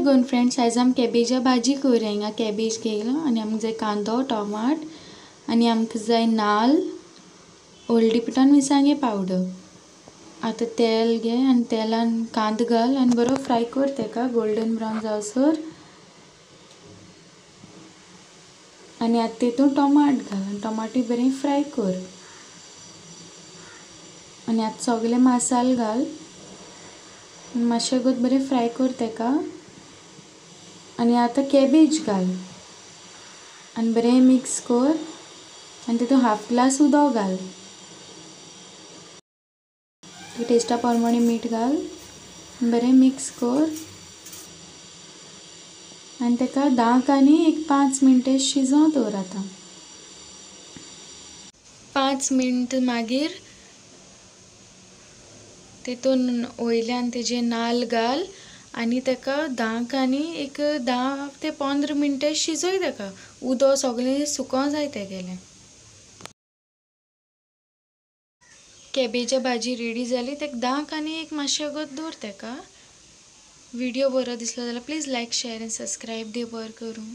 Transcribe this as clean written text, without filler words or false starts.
Again friends, आयज आमी कॅबेजा भाजी करुया. हिंगा कॅबेज घेयला आनी आमकां जाय कांदो, टोमाट आनी आमकां जाय नाल्ल, हळदी पिठो, मिरसांगे पावडर. आतां तेल घे आनी तेलान कांदो घाल आनी बरो फ्राय कर तेका गोल्डन ब्रावन जावसर. आनी आतां तितून टोमाट घाल आनी टोमाटूय बरें फ्राय कर. आनी आतां सगळे मसाल घाल, मातशें गोत बरें फ्राय कर तेका. आनी आतां कॅबेज घाल आनी बरें मिक्स कर आनी तितून हाफ ग्लास उदक घाल. टेस्टा प्रमाणे मीठ घाल, बरें मिक्स कर आनी तेका 10 आनी एक 5 मिनटां शिजोवंक दवर. आतां 5 मिनट मागीर तितून वयल्यान तेजे नाल्ल घाल आनी तेका 10 आनी एक 10 ते 15 मिनटां शिजय तेका. उदक सगळें सुकोवंक जाय तेगेलें. कॅबेजा भाजी रेडी जाली. तेका 10 आनी एक मातशें वगत दवर तेका. व्हिडिओ बरो दिसलो जाल्यार प्लीज लायक, शेअर आनी सबस्क्रायब. देव बरें करूं.